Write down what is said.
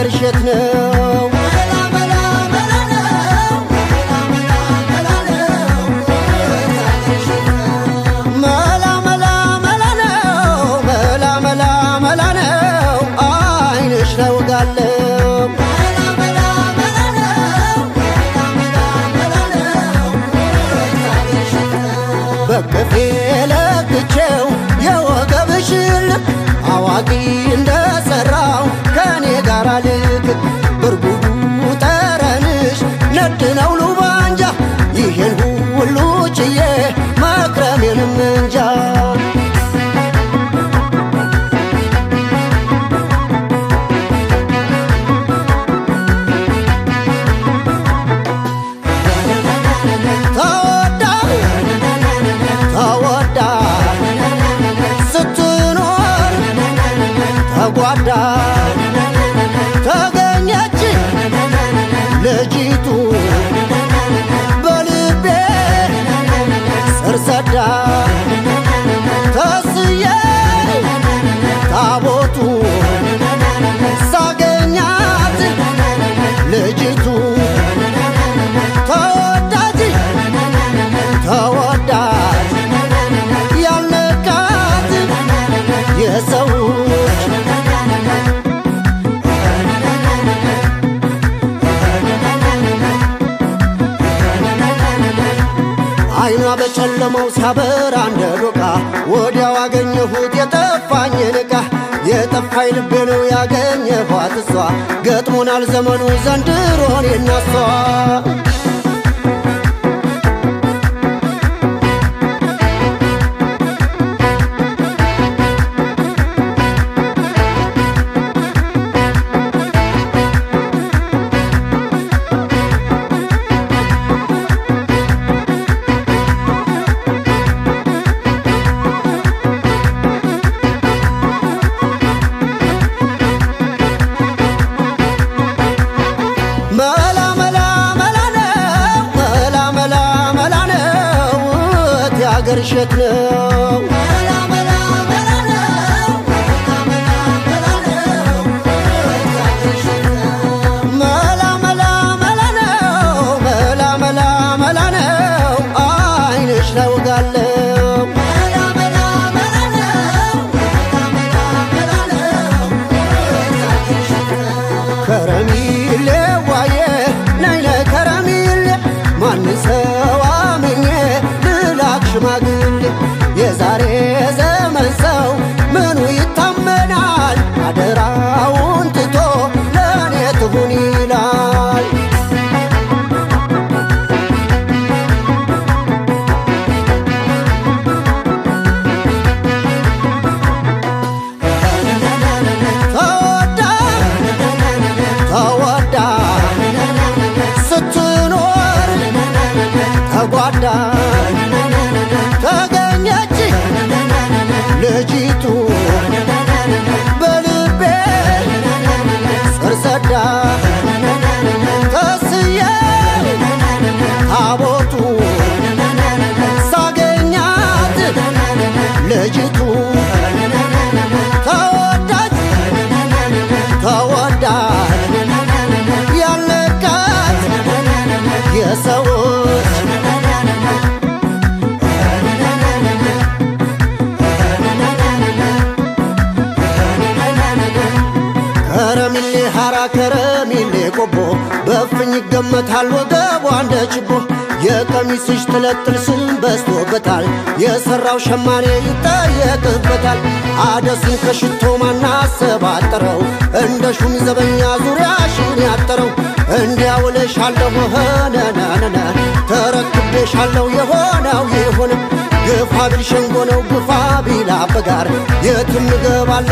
ያገር እሸት ነው መላ መላ መላ ነው መላ መላ መላ ነው አይንሽ ላይ ወጋለው በቅፌ ለክቼው የወገብሽን ልክ አዋቂ እንደሰራው ከኔ ጋር ልክ ብርጉዱ ጠረንሽ ነድ ነው ሉባንጃ ይሄን ሁሉ ችዬ መክረሜንም እንጃ ተወዳ ተወዳ ስትኖር ተጓዳ ተገኘች ልጅቱ በልቤ ስር ሰዳ ተስዬ ታቦቱ ሳገኛት ልጅቱ ተወዳጅ ተወዳጅ ያልነካት የሰዎች አይኗ በጨለማው ሲያበራ እንደ ዶቃ ወዲያው አገኘሁት የጠፋኝን ዕቃ የጠፋኝ ልቤ ነው ያገኘኋት እሷ ገጥሞናል ዘመኑ ዘንድሮ እኔና እሷ መላ መላ መላ ነው መላ መላ መላ ነው ያገር እሸት ነው መላ መላ መላ ነው መላ መላ መላ ነው አይንሽ ላይ ወጋለው ከረሚሌ ዋዬ ነይ ነይ ከረሚሌ ማን ሰው አምኜ ልላክ ሽማግሌ የዛሬ ዘመን ሰው ምኑ ይታመናል አደራውን ትቶ ለእኔ ትሁን ይላል ተወዳ ተወዳ ስትኖር ተጓዳ ተገኘች ልጅቱ በልቤ ስር ሰዳ ተስዬ ታቦቱ ሳገኛት ልጅቱ ተወዳጅ ተወዳጅ ያለቃት የሰዎች ከረሚሌ ሐራ ከረሚሌ ቆቦ በፍኝ ይገመታል ወገቧ እንደ ችቦ የቀሚስሽ ጥለት ጥልስም በዝቶበታል የሰራው ሸማኔ ይጠየቅበታል አደሱን ከሽቶ ማናሰባጠረው እንደ ሹም ዘበኛ ዙሪያሽን ያጠረው እንዲያውልሻለሁ ነነነነ ተረክቤሻለሁ የሆነው ይሁን ግፋ ቢል ሸንጎ ነው ግፋ ቢል አበጋር የትም እገባለሁ።